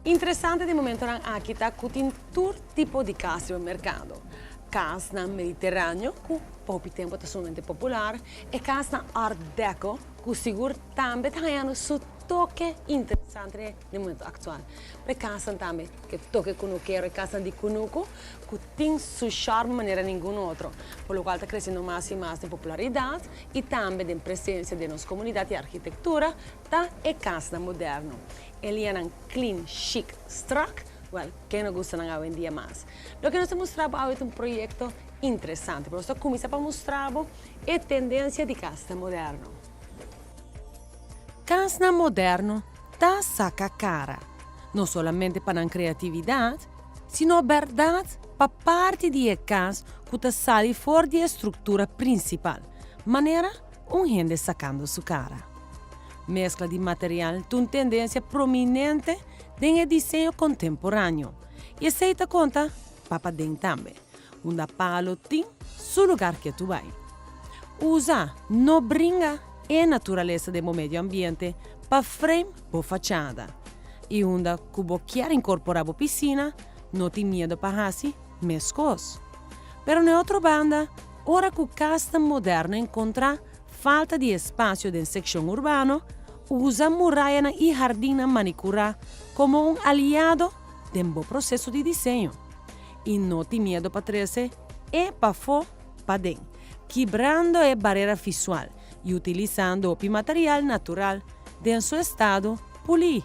Interesante di momentonan aki ta ku tin tur tipo di kas riba merkado. Kasnan mediteraneo ku hopi tempu ta sumamente popular, e kasnan art deco ku sigur tambe ta hañando su toke interesante den momento aktual. Pero e kasnan tambe ku e toke kunukero, e kasnan di kunuku ku tin su sharm manera ningun otro, por lo kual ta kresiendo mas i mas den popularidat i tambe den presensia den nos komunidat i arkitektura ta e kasnan moderno. E lianan clean, chic, strak, wel, ken no gusta nan awendia mas? Loke nos ta mustra bo awe ta un proyecto interesante, pero nos ta cuminsa pa mustra bo e tendencia di casnan moderno. Casnan moderno ta saca cara, no solamente pa nan creatividad, sino berdad pa parti di e cas cu ta sali for di e structura principal, manera un hende sacando su cara. Mezcla di material ta un tendencia prominente den e diseño contemporaneo y esey ta conta pa paden tambe, unda palo tin su lugar ketu bay. Usa, no bringa, e naturalesa den bo medio ambiente pa frame bo fachada y unda cu bo kier incorpora bo piscina, no tin miedo pa haci mescos. Pero na e otro banda, ora cu casnan moderno encontra falta di espacio den seccion urbano, usa murayanan y hardinnan manicura como un aliado den bo proceso di diseño. Y no tin miedo pa trece e pafó paden, kibrando e barera visual y utilizando hopi material natural den su estado pulí.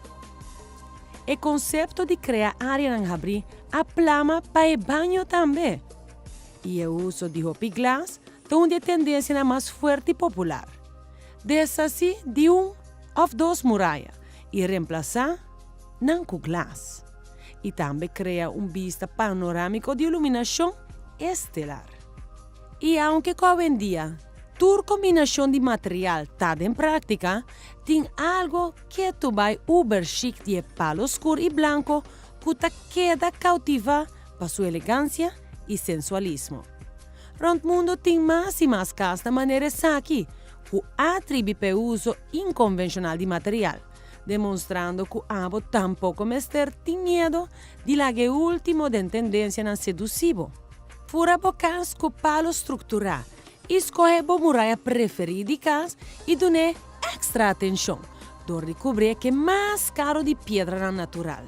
E konsepto di krea áreanan habrí a plama pa e baño tambe. I e uso di hopi glas ta un di e tendensianan mas fuerte i popular. Deshasí di un òf dos muraya i remplasá nan ku glas. I tambe krea un bista panorámiko di iluminashon estelar. I aunke ku awendia tur kombinashon di material ta den práktika, tin algo ketu bai uber chic di e palo skur i blanko ku ta keda koutivá pa su elegansia i sensualismo. Rònt mundu tin mas i mas kas na manera esaki, ku a tribi pa e uso inkonvenshonal di material, demonstrando ku abo tampoko mester tin miedu di laga e último den tendensianan sedusí bo. Fura bo kas ku palu strukturá i skohe bo muraya preferí di kas i dun'é èkstra atenshon dor di kubrié ke mas karu di piedranan natural.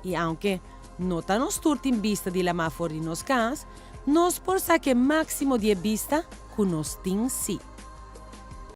I aunke no ta nos tur tin bista di lamá for di nos kas, nos por sa ke máksimo di e bista ku nos tin sí.